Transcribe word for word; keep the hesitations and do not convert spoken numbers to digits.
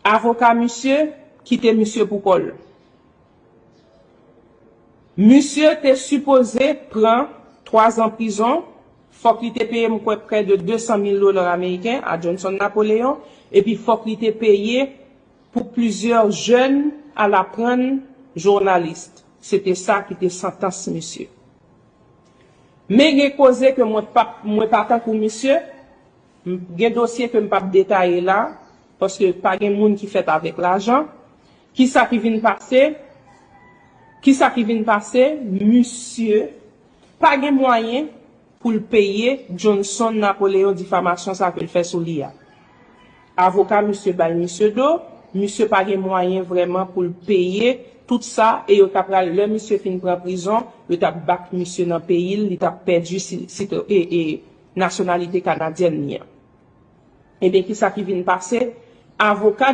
Avoka misye kite misye pou kò l. Misye te sipoze pran twa zan prizon, fòk li te peye, m kwè, prè de de san mil dola ameriken a Johnson Napoléon, epi fòk li te peye pou plizyè jèn al aprann jounalis. Se te sa ki te santans misye. Men gen koze ke mwen pa, mwen pa tankou misye, m- gen dosye ke m p ap detaye la, paske pa gen moun ki fèt avèk lajan. Kisa ki vin pase? Kisa ki vin pase? Misye pa gen mwayen pou l peye Johnson Napoléon difamasyon sa ke l fè sou li a. Avoka misye bay misye do, misye pa gen mwayen vrèman pou l peye tout sa, e yo ta pral, lè misye fin pran prizon, yo t ap bat misye nan peyi l, li t ap pèdi si, si, e, e, nasyonalite kanadyèn li an. Ebyen, kisa ki vin pase? Avoka